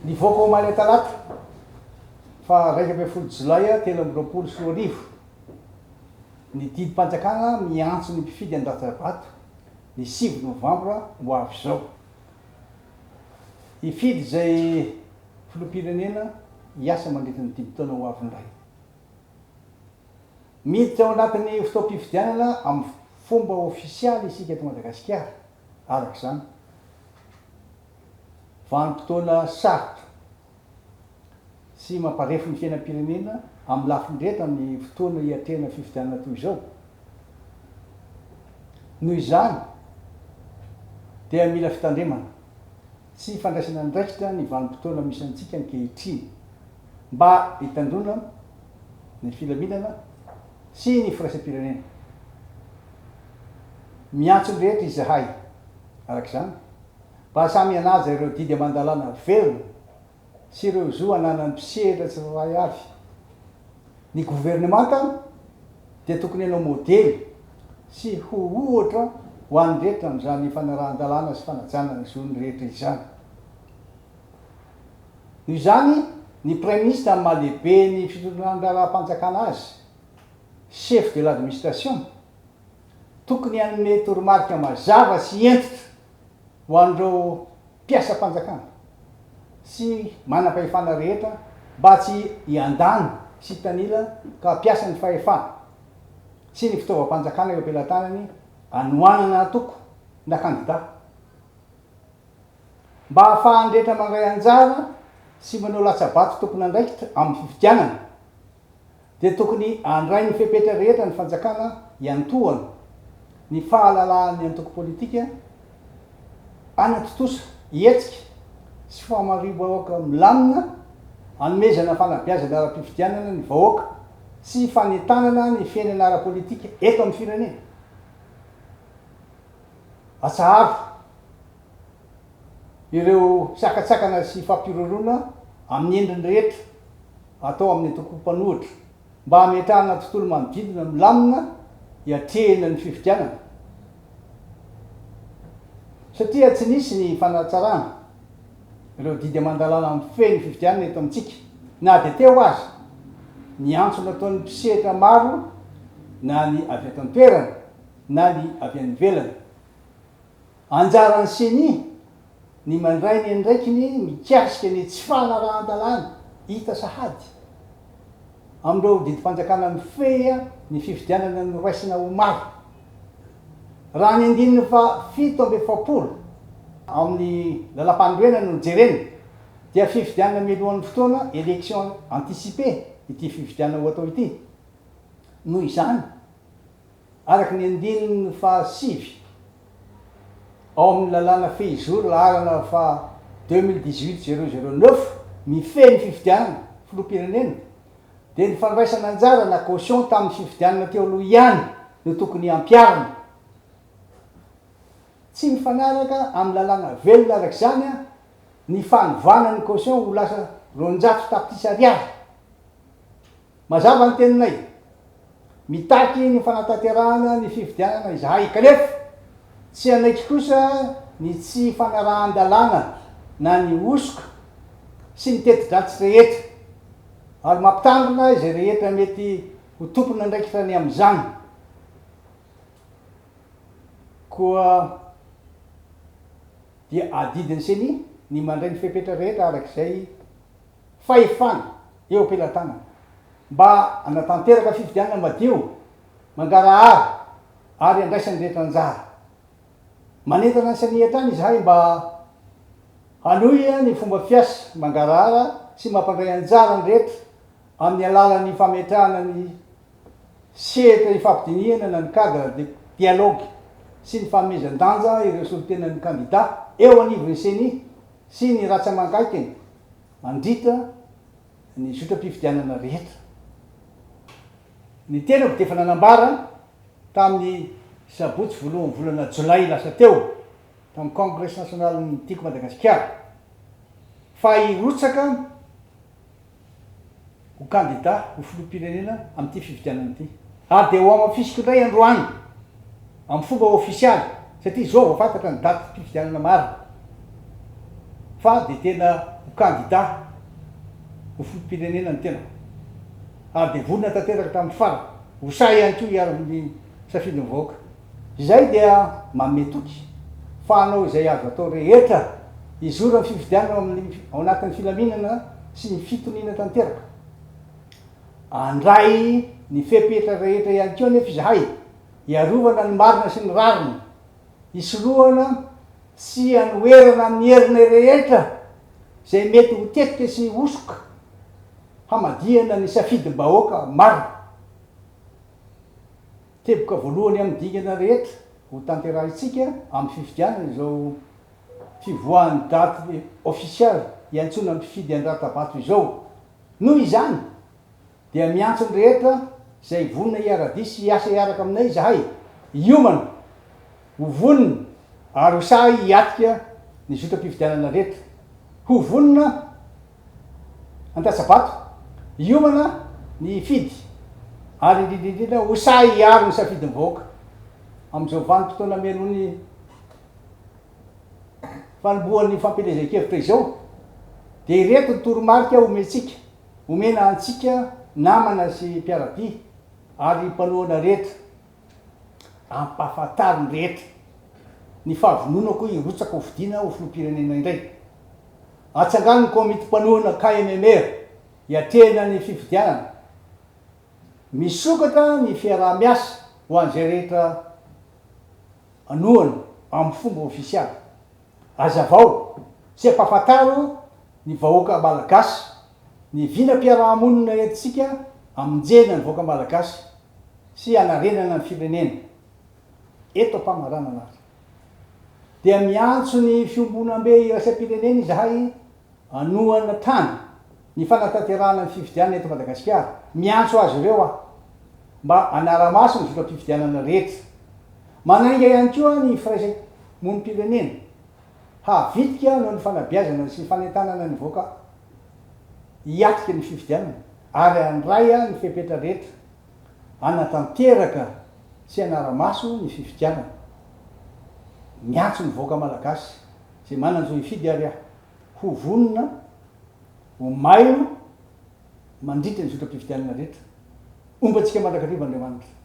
Nivoaka omaly talata faha 11 jolay 2023 ny didim-panjakana miantso ny mpifidy handatsa-bato ny 9 novambra ho avy izao. Hifidy izay filoham-pirenena hiasa mandritra ny 5 taona ho avy indray. Miditra ao anatin'ny fotoam-pifidianana amin'ny fomba ofisialy isika eto Madagasikara, araka izany. Vanim-potoana sarotra sy mamparefo ny fiainam-pirenena amin'ny lafiny rehetra ny fotoana hiatrehana fifidianana toy izao. Noho izany dia mila fitandremana sy fandraisana andraikitra ny vanim-potoana misy antsika ankehitriny mba hitandroana ny filaminana sy ny firaisam-pirenena. Miantso ny rehetra izahay, araka izany, mba samy hanaja ireo didy aman-dalàna velona sy ireo zo ananan'ny mpisehatra tsirairay avy. Ny governemanta dia tokony hanao modely sy ho ohatra ho an'ny rehetra amin'izany fanarahan-dalàna sy fanajana ny zon'ny rehetra izany. Noho izany, ny Praiminisitra amin'ny maha lehiben'ny fitondran-draharaham-panjakana azy, chef de l'administration, tokony hanome toromarika mazava sy hentitra ho an'ireo mpiasam-panjakana sy manam-pahefana rehetra mba tsy hiandany sy hitanila ka hampiasa ny fahefana sy ny fitaovam-panjakana eo am-pelatanany hanohanana antoko na kandida mba hahafahan'ny rehetra mandray anjara sy manao latsa-bato tompon'andraikitra amin'ny fifidianana. Dia tokony handray ny fepetra rehetra ny fanjakana hiantohana ny fahalalahan'ny antoko politika hanatontosa hetsika sy famariam-bahoaka milamina hanomezana fanabeazana ara-pifidianana ny vahoaka sy fanentanana ny fiainana ara-politika eto amin'ny firenena. Atsaharo ireo sakantsakana sy fampihorohoroana amin'ny endriny rehetra atao amin'ny antoko mpanohitra mba hametrahana tontolo manodidina milamina hiatrehina ny fifidianana. Satria tsy nisy ny fanatsarana ireo didy aman-dalàna mifehy ny fifidianana eto amintsika na dia teo aza ny antso nataon'ny mpisehatra maro na ny avy eto an-toerana na ny avy any ivelany. Anjaran'ny Ceni ny mandray ny andraikiny mikasika ny tsy fanarahan-dalàna hita sahady amin'ireo didim-panjakana mifehy ny fifidianana noraisina omaly. Raha ny andininy faha 47 amin'ny lalàmpanorenana no jerena dia fifidianana mialohan'ny fotoana, élection anticipée, ity fifidianana ho atao ity. Noho izany, Araka ny andininy faha 9 ao amin'ny lalàna fehizoro laharana faha 2018 009 mifehy ny fifidianana filoham-pirenena dia ny fandraisana anjara na caution tamin'ny fifidianana teo aloha ihany no tokony hampiharina. Tsy mifanaraka amin'ny lalàna velona araka izany ny fanovana ny caution ho lasa 200 tapitrisa ariary. Mazava ny teninay. Mitaky ny fanatanterahana ny fifidianana izahay kanefa tsy hanaiky kosa ny tsy fanarahan-dalàna na ny hosoka sy ny teti-dratsy rehetra ary mampitandrina izay rehetra mety ho tompon'andraikitra ny amin'izany. Koa dia adidin'ny Ceni ny mandray ny fepetra rehetra araka izay fahefana eo am-pelatanana mba hanatanteraka fifidianana madio, mangarahara ary handraisan'ny rehetra anjara. Manentana ny Ceni hatrany izahay mba hanohy ny fomba fiasa mangarahara sy mampandray anjara ny rehetra amin'ny alalan'ny fametrahana ny sehatra ifampidinihana na ny cadre de dialogue sy ny fanomezan-danja ireo solontenan'ny kandida eo anivon'ny Ceni sy ny ratsa-mangaikany mandritra ny zotram-pifidianana rehetra. Ny tenako dia efa nanambara tamin'ny sabotsy voalohan'ny volana jolay lasa teo tamin'ny Congrès nasionalin'ny Tiako Madagasikara fa hirotsaka ho kandida ho filoham-pirenena amin'ity fifidianana ity. Ary dia hohamafisiko indray androany amin'ny fomba ofisialy satria izao vao fantatra ny datim-pifidianana marina fa dia tena ho kandida ho filoham-pirenena ny tenako ary dia vonona tanteraka hatramin'ny farany, ho sahy ihany koa hiaro ny safidin'ny vahoaka. Izay dia manome toky fa hanao izay azo atao rehetra hizoran'ny fifidianana ao amin'ny ao anatin'ny filaminana sy ny fitoniana tanteraka. Handray ny fepetra rehetra ihany koa anefa izahay hiarovana ny marina sy ny rariny, hisorohana sy hanoherana amin'ny herinay rehetra izay mety ho tetika sy hosoka hamadihana ny safidim-bahoaka marina. Teboka voalohany amin'ny dingana rehetra ho tanterahintsika amin'ny fifidianana izao fivoahan'ny daty ofisialy hiantsoana ny mpifidy an-dratabato izao. Noho izany dia miantso ny rehetra izay vonona hiara-dia sy hiasa hiaraka aminay izahay, hiomana, ho vonona ary ho sahy hiatrika ny zotram-pifidianana rehetra. Ho vonona handatsa-bato, hiomana ny hifidy ary indrindra indrindra ho sahy hiaro ny safidin'ny vahoaka amin'izao vanim-potoana mialoha ny fanombohan'ny fampielezan-kevitra izao dia ireto ny toromarika omentsika, omena antsika namana sy mpiara-dia ary mpanohana rehetra. Ampahafantaro ny rehetra ny fahavononako hirotsaka ho fidiana ho filoham-pirenena indray. Atsangano ny komity mpanohana KMMR hiatrehana ny fifidianana. Misokatra ny fiaraha-miasa ho an'izay rehetra hanohana amin'ny fomba ofisialy. Hazavao sy ampahafantaro ny vahoaka Malagasy ny vinam-piaraha-monina entintsika hamonjena ny vahoaka Malagasy sy hanarenana ny firenena. Eto am-pamaranana ary dia miantso ny fiombonambe iraisam-pirenena izahay hanohana hatrany ny fanatanterahana ny fifidianana eto Madagasikara. Miantso azy ireo aho mba hanara-maso ny zotram-pifidianana rehetra. Manainga ihany koa ny firaisamonim-pirenena havitrika noho ny fanabeazana sy fanentanana ny vahoaka hiatrika ny fifidianana ary handray ny fepetra rehetra hanatanteraka sy hanara-maso ny fifidianana. Miantso ny vahoaka malagasy izay manan-jo hifidy ary aho ho vonona ho mailo mandritra ny zotram-pifidianana rehetra. Homba antsika mandrakariva Andriamanitra.